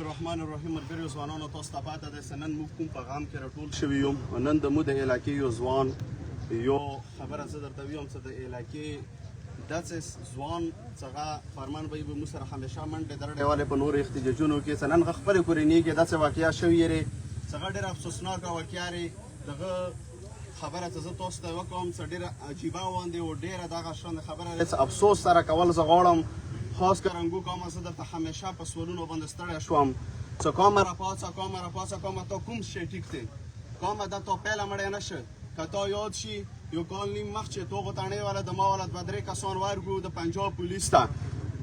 الرحمن الرحیم. ملګریو ځوانانو، تاسو ته پاته ده چې نن موږ کوم پیغام کې راټول شوي یو. نن د مو د علاقې یو ځوان، یو خبره زه درته ویم چې د علاقې داسې ځوان څخه فرمان به موږ سره همیشه منډې درډې والے په نورو احتجاجونو کې، چې نن خپلې کورنۍ کې داسې واقعیا شوي یې څنګه ډېره افسوسناکه واقعیا ری. دغه خبره چې زه تاسو ته وکوم چې ډېره عجیبه باندې او ډېره دغه شان خبره ده چې افسوس سره کول زه غواړم. خاص کر انګو کوم، زه درته همیشه په سوالونو باندې ستړی شوم چې کومه راپاڅه، کومه راپاڅه، کومه تا کوم شی ټیک دی، کومه دا تا پیله مړی نه شه. که تا یاد شي، یو کال نیم مخ چې توغو تاڼې والا د ما والا دوه درې کسان ورګو د پنجاب پولیس ته،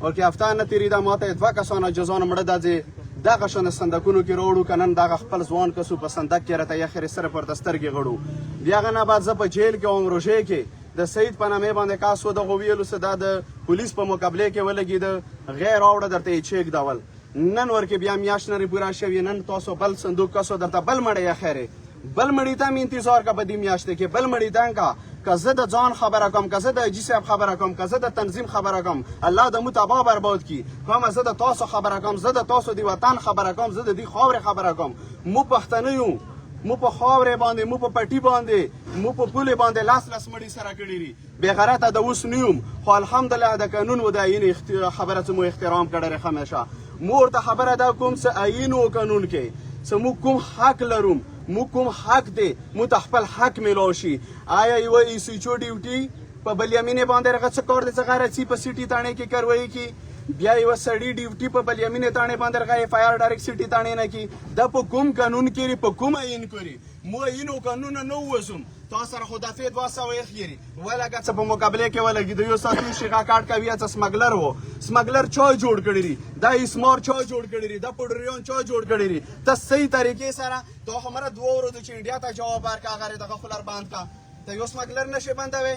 او که هفته نه تېرېده ما ته دوه کسان جزان مړه ده چې دغه شان صندوقونو کې راوړو. که نن دغه خپل ځوان کسو په صندوق کې راته یخې صرف ورته سترګې غړو. بیا هغه نه بعد زه په جیل کې وم، روژې کې د سعید په نامې باندې کاس و دغه ویلو څه دا د پولیس په مقابله کې ولګېده، غیر راوړه درته یې چیک دول. نن ورکې بیا میاشت نه پوره شوې، نن تاسو بل صندوق کسو درته بل مړی یخرې، بل مړی ته مې انتظار کا په دې میاشت کې بل مړی ته کا. که زه د ځان خبره کوم، که زه د حاجي صاحب خبره کوم، که زه د تنظیم خبره کوم، الله د مو تباه برباد کی. کوم زه د تاسو خبره کوم، زه د تاسو د وطن خبره کوم، زه د دې خاورې خبره کوم. مو پښتانه یو، مو په خاورې باندې، مو په پټي باندې، مو په پولې باندې لاس لاس مړي سره کړي دي. بې غیرته د اوس نه یوم، خو الحمدلله د قانون و د آیین خبره چې مو احترام کړی همیشه. مور ته خبره دا کوم څه آیین او قانون کې څه مو کوم حق لروم، مو کوم حق دی، مو ته خپل حق ملو شي. آیا یو ایس ایچ او ډیوټي په بلیامینې باندې هغه څه کار دی څه غیر په سیټي تاڼې کې کاروایی کی؟ بیا یو سړی ډیوټي په بلیامینې تاڼې باندې هغه اف آی آر ډایرکټ سیټي تاڼې نه کی، دا په کوم قانون کې، په کوم آیین کې؟ مو آیین او قانون نه وزم. تا سره خو دفعه 200 یې ولګه څه په مقابله کې ولګي د یو ساتي شیغه کاټ کوي څه سمګلر وو. سمګلر چا جوړ کړی دي؟ دا اسمار چا جوړ کړی دي؟ دا پډریان چا جوړ کړی دي؟ ته صحیح طریقې سره ته همره دوه ورځې چې انډیا ته جواب ورکا، غره دغه خلر باند کا، ته یو سمګلر نشي بندوي،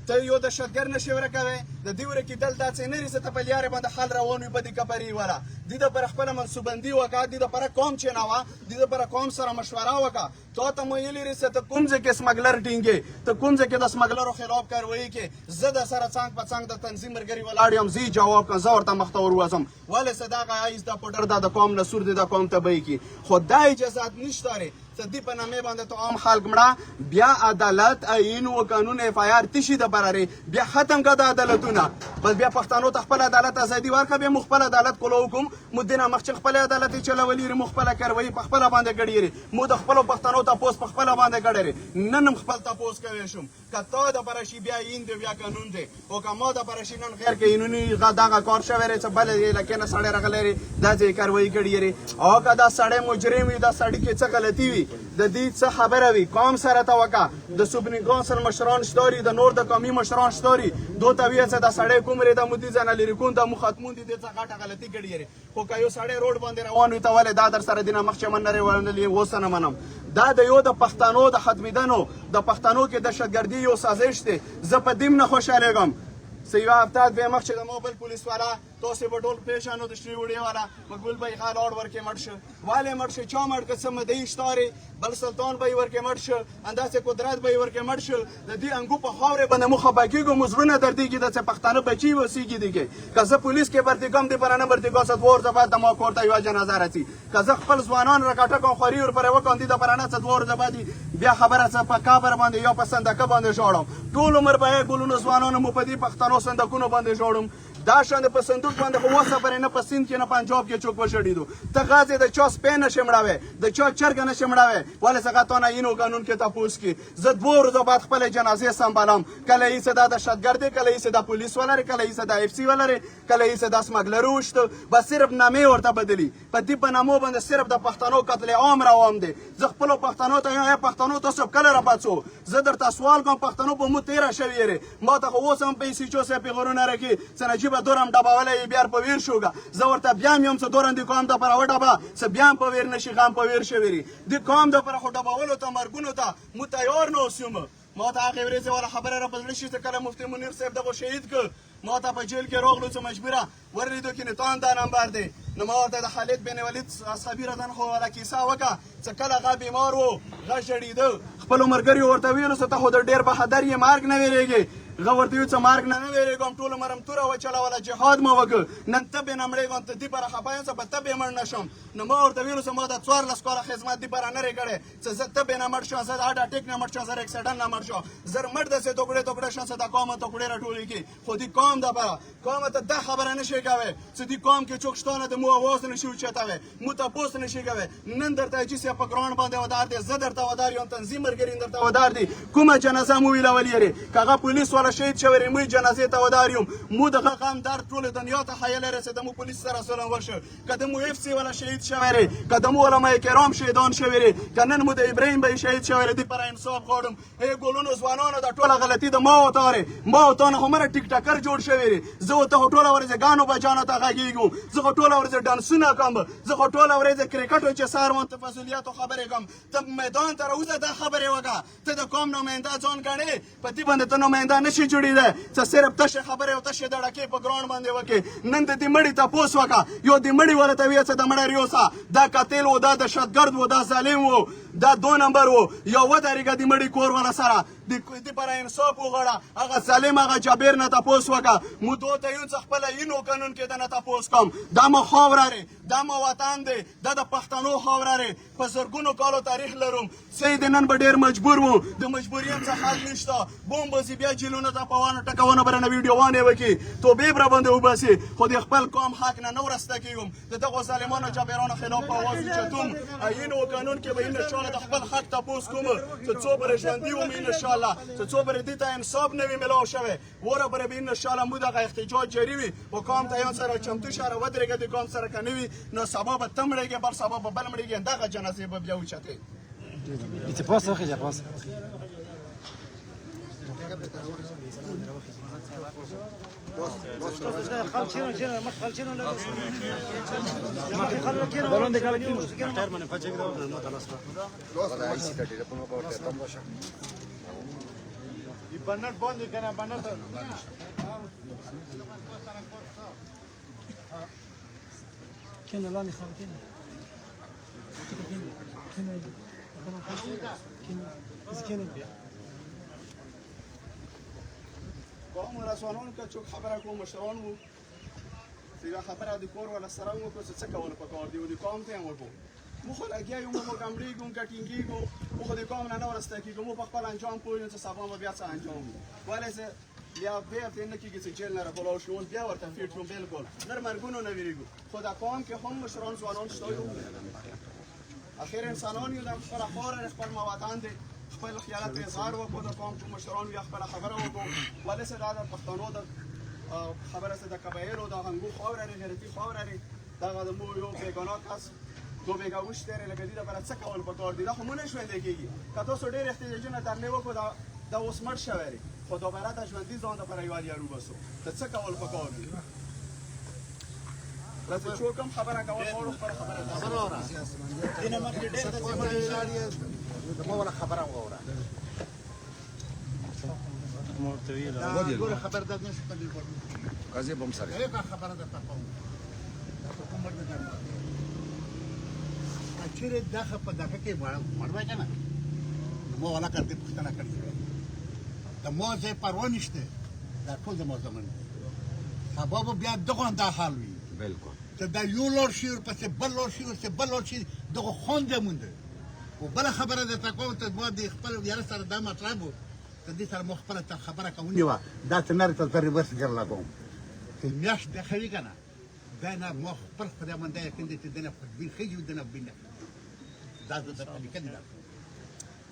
ته یو دهشتګر نشي ورکوي. د دې ورکی دلته څه نه ریسه ته په لیارې باندې حال روان وي په دې کپری والا دې د پر خپل منصوبندي وکا، دې د پر قوم چې نه وا، دې د پر قوم سره مشوره وکا. تو ته مو یلی ریسه ته کوم ځای کې سمګلر ټینګې، ته کوم ځای کې د سمګلرو خلاف کاروایی کې، زه د سره څنګ په څنګ د تنظیم مرګري ولاړ یم. زی جواب کړم، زه ورته مخته ور وځم. ولې صداقه ایز د پډر دا د قوم نسور دی، د قوم تبعی کی. خو دا اجازه نشته ته دی په نامه باندې ته عام خلک مړه. بیا عدالت، آئین او قانون، اف آی آر تشي د براري بیا ختم کړه د عدالتونه. بس بیا پښتنو ته خپل عدالت ازادي ورکړه. بیا مو خپل عدالت کولو کوم. مو دینه مخ چې خپل عدالت چلولې، مو خپل کاروایی په خپل باندې کړی، مو د خپل پښتنو تپوس په خپل باندې کړی. نن هم خپل تپوس کوي شم. که تا د پرشي بیا آئین دی، بیا قانون دی، او که ما د پرشي نن غیر قانوني دغه کار شوی دی چې بل علاقې نه سړی راغلی دی، دا ځای کاروایی کړی دی، او که دا سړی مجرم وي، دا سړي کې څه غلطي وي، د دې څه خبره وي، قوم سره ته وکا. د سپریم کونسل مشران شتوري، د نور د قومي مشران شتوري، دو ته ویه چې دا سړی کوم ری، دا مودي ځنه لري کوم، دا مو ختمون دي، د څه غټه غلطي کړی دی. خو که یو سړی روډ باندې روان وي، ته ولې دا در سره دینه مخ چې من نه ورنلې اوس نه منم. دا د یو د پښتنو د ختمېدنو، د پښتنو کې دهشتګردي یو سازش دی. زه په دیم نه خوشحالېږم. څه یوه هفته دوه مخ چې د موبایل پولیس والا، تاسو به ټول پېژنو، د شنې وړې والا مقبول بای غا لاړ ورکې مړ شو. ولې مړ شو؟ چا مړ که؟ څه مدعي شتارې بل سلطان به یې ورکې مړ شو، انداسې قدرت به یې ورکې مړ شو. د دې انګو په خاورې باندې مو خفه کېږو، مو زړونه دردېږي د څه پښتانه بچي وسېږي دي کې. که زه پولیس کې برتي کوم، دې پر نه برتي کوم، څه دوه ورځې بعد د ما کور ته یوه جنازه راځي. که زه خپل ځوانان راکټه کوم، خوري ورپرې وکړم، دې د پر نه څه دوه ورځې بعد بیا خبره څه په قبر باندې یا په صندوقه باندې ژاړم. ټول عمر به یې ګلونو ځوانانو مو په دې پښتنو صندوقونو باندې ژاړم. دا شان په صندوق باندې خو وسه پرې نه په سیند کې نه پنجاب کې څوک وشړېدو. ته غازې د چا سپی نه شې مړاوی، د چا چرګه نه شې مړاوی. ولې څنګه تا نه اینو قانون کې تپوس کی؟ زه دوه ورځې بعد خپلې جنازې سنبالم. کله یې څه دا دهشتګرد دی، کله یې څه دا پولیس ولري، کله یې څه دا اف سي ولري، کله یې څه دا سمګلر وشته. بس صرف نامې ورته بدلی. په دې په نامو باندې صرف د پښتنو قتل عام روان دی. زه خپلو پښتنو ته یم، پښتنو تاسو کله راپاڅو؟ زه درته سوال کوم، پښتنو په مو تیره شوې یې. ما ته خو اوس هم پیسې چو سه پیغورونه راکې څه نجیبه دورم ډبولی یې بیا په ویر شوګه. زه ورته بیا هم یم څه دورم د قوم دپاره وډبه، څه بیا هم په ویر نشي، غم په ویر شوی ری. د قوم دپاره خو ډبولو ته، مرګونو ته مو تیار نه اوسیم. ما ته هغې ورځې والا خبره را په زړه شي چې کله مفتي منیر صاحب دغه شهید کړ، ما ته په جیل کې راغلو، څه مجبوره ورلیدو کې نتان دا نمبر دی. نو ما ورته د خالد بن ولید اصحابي رضوان خو والا کیسه وکړه چې کله غا بیمار وو، غا ژړېده، خپلو ملګریو ورته ویلو چې ته خو د ډېر بهادر یې، مرګ نه وېرېږې. غه ورته یو څه مرګ نه نه ویرېږم، ټول عمر هم توره وچلوله، جهاد مو وکړ، نن تبې نه مړېږم، ته دې پره خفه یم چې په تبې مړ نه شم. نو ما ورته ویلو چې ما د 14 کاله خدمت دې پره نه دی کړی چې زه تبې نه مړ شم، زه د هارټ اټیک نه مړ شم، زه د اکسیډنټ نه مړ شم، زر مړ داسې ټوکړې ټوکړې شم چې د قوم ټوکړې راټولې کړي. خو دې قوم دپاره قوم ته دا خبره نه شي کوی چې دې قوم کې څوک شته نه د مو اواز نه شي اوچتوی، مو تپوس نه شي کوی. نن درته حاجي صاحب په ګراونډ باندې ودار دی، زه درته ودار یم، تنظیم ملګري درته ودار دي. کومه جنازه مو ویلولې یې که هغه پولیس والا شهید شوی دی، موږ جنازې ته ودار یو. مو دغه غم درد ټوله دنیا ته ښیلی دی چې د مو پولیس سره ظلم وشو، که د مو اف سي والا شهید شوی دی، که د مو علماء کرام شهیدان شوي دي، که نن مو د ابراهیم بای شهید شوی دی، دې پر انصاف غواړم. ای ګلونو ځوانانو، دا ټوله غلطي د ما او تا دی، ما او تا نه خو مره ټیک ټکر جوړ شوی دی. زه او ته خو ټوله ورځ ګانو بجانو ته غږېږو، زه خو ټوله ورځ ډانسونه کوم، زه خو ټوله ورځ کرکټو چې سهار وم ته فضولیاتو خبرې کوم. ته میدان ته راوځه، دا خبرې وکړه. ته د قوم نماینده ځان ګڼې، په دې باندې ته نماینده نشي جوړېدی چې صرف تشې خبرې او تشې دړکې په ګراونډ باندې وکړې. نن د دې مړي تپوس وکړه، یو د مړي ورته ویې چې د مړی ریوسه، دا قاتل و، دا دهشتګرد و، دا ظالم و، دا دو نمبر و. یو ودرېږه د مړي کور والا سره، د دې پر انصاف وغواړه، هغه ظالم هغه جابر نه تپوس وکړه. مو دوی ته یو څه خپله اینو قانون کې د نه تپوس کوم. دا مو خاوره دی، دا مو وطن دی، دا د پښتنو خاوره دی، په زرګونو کالو تاریخ لرم. سید نن به ډېر مجبور وو، د مجبوریت څخه حل نشته. بوم بزي بیا جیلونه ته پوانو ټکونه برنه ویډیوانې وکړي، توبې به راباندې وباسي، خو د خپل قوم حق نه نه ورسته کېږم. د دغو ظالمانو جابرانو خلاف به اواز اوچتوم. آیین او قانون کې به انشاءالله د خپل حق تپوس کوم چې څو پورې ژوندي وم، انشاءالله چې څو پورې دې ته انصاف نه وي میلاو شوی، وره پورې به انشاءالله مو دغه احتجاج جاري وي. او قوم ته یو سره چمتو شه، راودرېږه د قوم سره، که نه وي نو سبا به ته مړېږې، بل سبا به بل مړېږي، دغه جنازې به بیا اوچتې. چې پاسه وخیژه، پاسه. کینه لاندې خاورې کینه. کینه کینه کینه. قوم ځوانانو که څوک خبره کوم، مشران وو، چې دا خبره د کور والا سره وکړو چې څه کول پکار دي، او د قوم ته هم وکړو. موږ خو لګیا یو، موږ ګمړېږو، ګټینګېږو، موږ خو د قوم نه نه ورسته کېږو. موږ په خپل انجام پوه یو چې سبا به بیا څه انجام وي. ولې چې بیا بیا ته نه کېږي چې جیل نه راکولاو شو، اوس بیا ورته فیټ شو، بالکل نر مرګونو نه وېرېږو. خو د قوم کې هم مشران ځوانان شته یو، اخر انسانان یو، د خپله خاوره خپل وطن دی، خپل خیالات اظهار وکړو، د قوم کوم مشران یا خپله خبره وکړو. ولې چې دا د پښتنو د خبره چې د قبایلو د هنګو خاوره دی، غیرتي خاوره دی، دغه د مو یو بېګناه کس دو بېګا وشته دی، لکه دې لپاره څه کول پکار دي؟ دا خو مو نه ژوندی کېږي. که تاسو ډېر احتجاجونه درنې وکړو، دا اوس مړ شوی دی، خو دوباره د ژوندي ځان دپاره یو یار وباسو، ته څه کول پکار دي؟ راځه چې کوم خبره کول غواړو، خپله خبره وره. خبره وره. ګوره خبر ده نه شپه دې قضیه بم سره. خبره ده په کوم په کوم مرد ده چیرې دغه په دغه کې مړ وای کنه، مو ولا کړ دې پوښتنه کړې د مو ځای پروا نشته، دا ټول د مو زمون سبا به بیا دغه دا حال وي. بالکل چې دا یو لور شي ورپسې بل لور شي ورپسې بل لور شي، دغه خوند یې مونده. او بله خبره درته کوم، ته ما د خپل یاره سره دا مطلب و، ته دې سره مو خپله ته خبره کوونې وه، دا چې نر ته زه ریورس ګر لګوم چې میاشت بیا ښه وي که نه، دا نه ما خپل خدای باندې یقین دی چې دنه خوشبین ښه وي، دنه بین نه، دا زه درته لیکلي ده.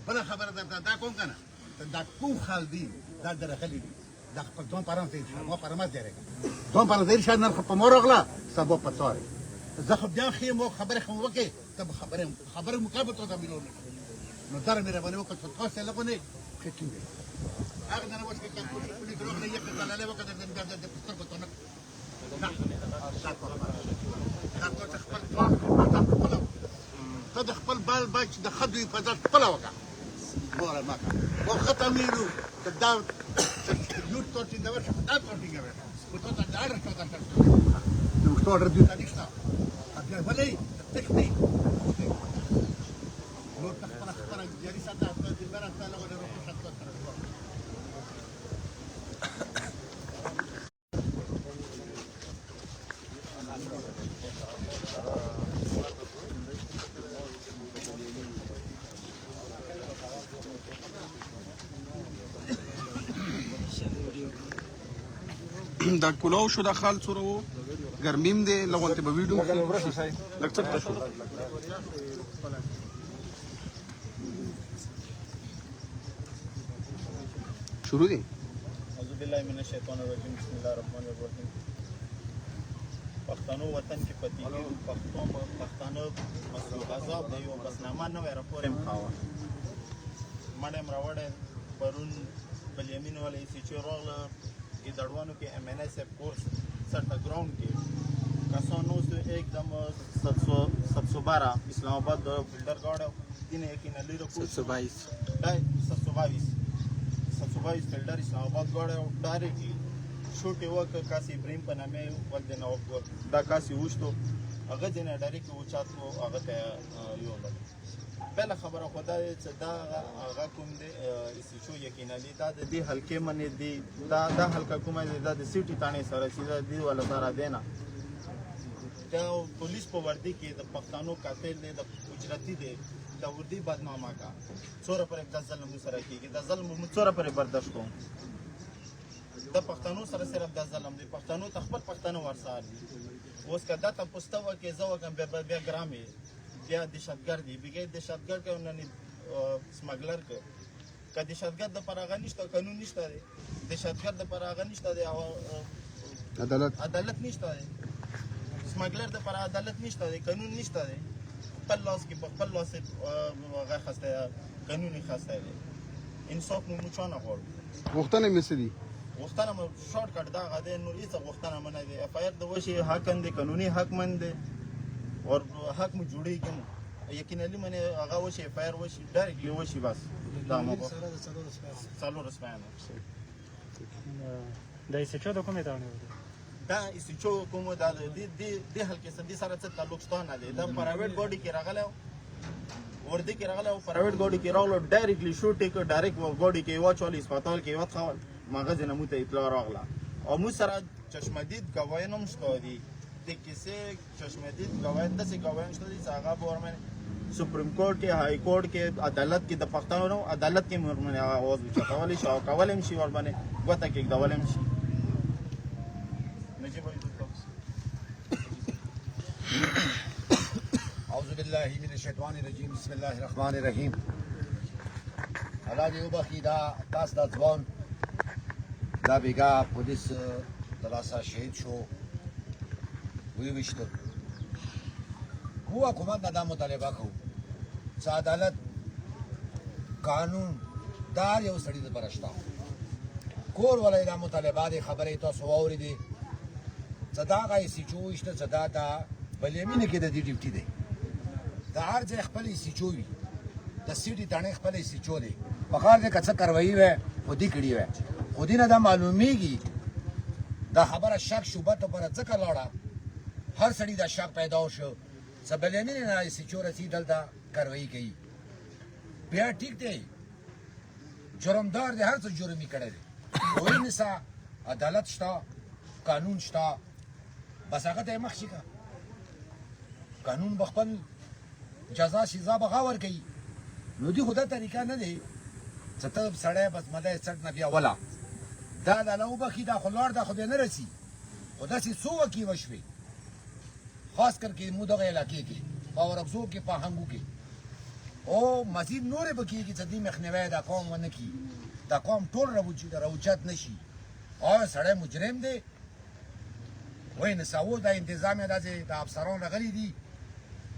بله خبره درته دا کوم که نه، ته دا کوم خال دی دا درغلي دي، دا خپل ځان پرم ځای شه، ما پرم ځای راکړه، ځان پرم ځای شه، نن خو په ما راغله سبا په تا دی. زه خو بیا ښه یم، خبرې خو وکړې، ته به خبرې مو کړه، ته مې نه نو دره مهرباني وکړه چې تاسو یې لغونې ښه ټینګ دی. هغه دنه اوس کې کمپیوټر پولیس راغلی، یې دلالې وکړه، د د سترګو ته نه نه، دا دا ته خپل ځان خپله ته د خپل بال بچ د ښځو حفاظت خپله وکړه. ګوره ما که مو ښه ته ویلو چې دا یو څو ټینګوي چې دا څو ټینګوي، خو ته دا اډر څو درته د وښتو اډر دوی ته نشته، بیا ولې تښتي نور ته خپله خبره جاري ساته، دلبره ته لغونه روښانه. دا کولاو شو، دا خال څوره وو، ګرمیم دی لغونته به ویډیو لږ څه شو. شروع دي. اعوذ بالله من الشیطان الرجیم، بسم الله الرحمن الرحیم. پښتنو وطن کې پتیږي پښتو، پښتانه مسلوب عذاب دی. یو بسنامه نوی راپور یې مخاوه، مړی م راوړی. پرون بلیمین والا ایس ایچ راغله ګیدړوانو کې، ایم این ایس کورس سرته ګراوند کې کسان اوس एकदम 712 اسلام آباد بلډر گاډ دین یقینا لري. 722. 722، 722 بلډر اسلام آباد گاډ ډایرکټلی شوټ یې وکړ. کاسي ابراهیم په نامه ول د نو دا کاسي وشتو، هغه دینه ډایرکټ اوچات کو، هغه ته یو لګ. پهله خبره خو دا چې دا هغه کوم دی ایس ایچ او یقینا دی، دا د دې حلقې منې دی، دا حلقه کومه دی، دا د سیټي تاڼې سره چې دا دی ولا سره دی نه. دا پولیس په وردی کې د پښتنو قاتل دی، د اجرتي دی، د وردی بدنامه کا. څوره پر د ظلم سره کیږي، د ظلم مو څوره پر برداشت کوم؟ د پښتنو سره صرف د ظلم دی، پښتنو ته خپل پښتنو ورسار دي. اوس که دا تاسو ته وکې زه وکم، بیا بیا ګرامي، بیا دهشتګرد دی، بیا دهشتګرد که نه سمګلر که دهشتګرد د پر هغه نشته، قانون نشته دی، دهشتګرد د پر هغه نشته دی او عدالت عدالت نشته دی، سمګلر د پر عدالت نشته دی، قانون نشته دی. خپل لاس کې په خپل لاس هغه خسته قانوني خسته دی. انصاف مو چا نه غواړو. غوښتنه مې څه دي؟ غوښتنه مو شارټ کټ دا غا دی، نور هیڅ غوښتنه مو نه دی. اف آی آر د وشي، حق دی، قانوني حق من دی او حق مو جوړیږي. یقینا منه هغه وشي، اف آی آر وشي، ډایرکټلی وشي، بس دا مو سره د څلورو سپیانو. څلور سپیانو. د ایس ایچ او د کومې تاڼې و؟ دا ایس ایچ او کوم دا د دې حلقې سره دې سره څه تعلق شته نه دی. دا پرایویټ ګاډي کې راغلی، وردی کې راغلی او پرایویټ ګاډي کې راغلو، ډایرکټلی شوټ یې کړ، ډایرکټ ګاډي کې واچول، هسپتال کې وتښول. مغز نه مو ته اطلاع راغله او مو سره چشمدید ګواهان هم شته دي د کیسې. چشمدید ګواهان داسې ګواهان شته دي چې هغه به ورمنې سپریم کورټ کې، های کورټ کې، عدالت کې، د پښتنو عدالت کې ورمنې هغه اواز اوچتولی شي او کولی هم شي، ورباندې ګوته کې ږدولی هم شي. نجیب بھائی. اعوذ بالله من الشیطان الرجیم، بسم الله الرحمن الرحیم. الله دې وبخښي دا تاسو دا ځوان دا بیګا پولیس د لاسه شهید شو، وی وشته. هو حکومت نه دا مطالبه کوو چې عدالت قانون دار یو سړي دپاره شته. کور ولا دا مطالبه دی، خبرې تاسو واورېدې چې دا هغه ایس ایچ او شته چې دا د بلیمینه کې د دې ډیوټي دی. د هر ځای خپل ایس ایچ او وي، د سیټي تاڼې خپل ایس ایچ او دی. پکار دی که څه کاروایي وی خو دې کړي وی، خو دې نه دا معلومیږي دا خبره شک شوبه ته پر ځکه لاړه، هر سړي دا شک پیدا شو چې بلیمینه نه ایس ایچ او رسي دلته کاروایي کوي. بیا ټیک دی، جرمدار دی، هر څه جرمي کړی دی، خو نسا عدالت شته، قانون شته، بس هغه ته یې مخ شي که قانون به خپل جزا سزا به غور کوي. نو دی خو دا طریقه نه دی چې ته سړی بس مده څټ نه بیا ولا دا د الله وبخښي. دا خو لاړ، دا خو بیا نه رسي. خو داسې څو وکي وشوې، خاص کر کې مو دغه علاقې کې، په اورکزو کې، په هنګو کې، او مزید نورې به کېږي چې دې مخنیوی دا قوم ونه کړي، دا قوم ټول راوچت نه شي. او سړی مجرم دی وای نساو دا انتظام یې داسې د افسران راغلي دي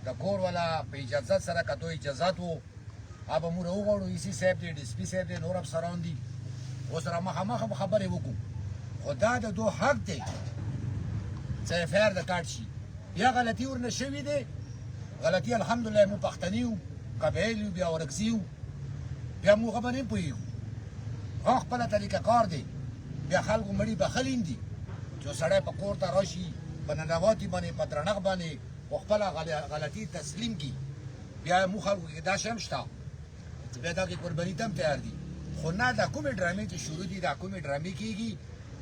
د کور والا په اجازت سره، که دوی اجازت وو هغه به موږ وغواړو. ای سي صاحب دی، ډي سپي صاحب دی، نور افسران دي، ورسره مخامخ به خبرې وکړو. خو دا د دوی حق دی چې اف آی آر د کاټ شي. بیا غلطي ورنه شوې دی، غلطي الحمدلله مو پښتني یو، قبایل یو، بیا اورکزي یو، بیا موږ هغه باندې هم پوهېږو، هغه خپله طریقه کار دی. بیا خلکو مړي بخښلي هم دي چې سړی په کور ته راشي په ننواتي باندې، په درنښت باندې، خو خپله غلطي تسلیم کړي. بیا مو خلکو کې دا شی هم شته چې بیا دا کې قرباني ته هم تیار دي. خو نه دا کومې ډرامې چې شروع دي، دا کومې ډرامې کېږي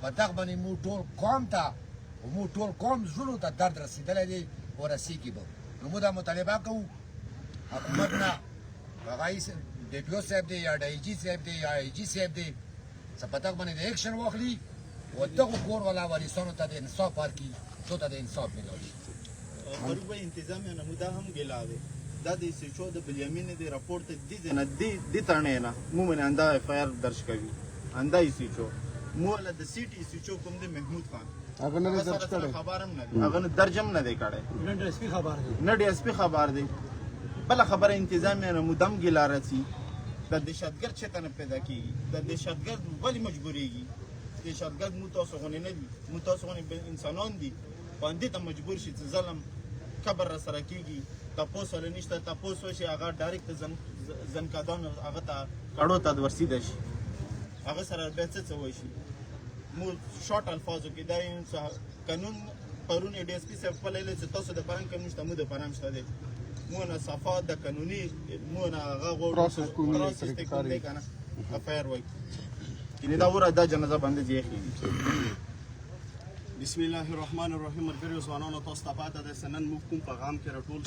په دغه باندې مو ټول قوم ته او مو ټول قوم زړونو ته درد رسېدلی دی او رسېږي به. نو موږ دا مطالبه کوو حکومت نه، هغه ډي پي او صاحب دی یا ډي جي صاحب دی یا ای جي صاحب دی، چې په دغه باندې د اکشن واخلي. و دغو کور والا وارثانو ته د انصاف ورکړي، څو ته د انصاف ملاو شي. فاروق بھائی، انتظامیه نه مو دا هم ګیلا دی. دا د ایس ایچ او د بلیامین دی رپورټ ته دی نه دی دی تاڼې نه مو باندې اندا اف آی آر درج کوي. اندا ایس ایچ او مو له د سیټي ایس ایچ او کوم دی، محمود خان، هغه نه درج کړی، خبر هم نه دی، هغه نه درج هم نه دی کړی. نن ډي اس پی خبر دی؟ نه، ډي اس پی خبر دی. بل خبره، انتظامیه نه مو دم ګیلا رسی، د دهشتګرد چې نه پیدا کیږي، د دهشتګرد ولی مجبوریږي؟ دهشتګرد مو تاسو غونې نه دي، مو تاسو غونې انسانان دي. باندې ته مجبور شي چې ظلم قبر را سره کیږي، تپوس ول نشته. تپوس وشي، هغه ډایرکټ زن زنکدان هغه ته کړو ته ورسیده شي، هغه سره بیا څه څه وشي؟ مو شارټ الفاظو کې دا قانون پرون ډي اس پی صاحب خپل چې تاسو د پرنګ قانون شته، مو د پرنګ شته دی. مو نه صفا د قانوني مو نه هغه غوړو پروسس کوم دی، پروسس طریقه کوم دی کار کنه اف آی آر وای کینه دا وره دا جنازه باندې ځي. بسم الله الرحمن الرحیم. ملګریو ځوانانو، تاسو ته پاته ده چې نن موږ کوم پیغام کې راټول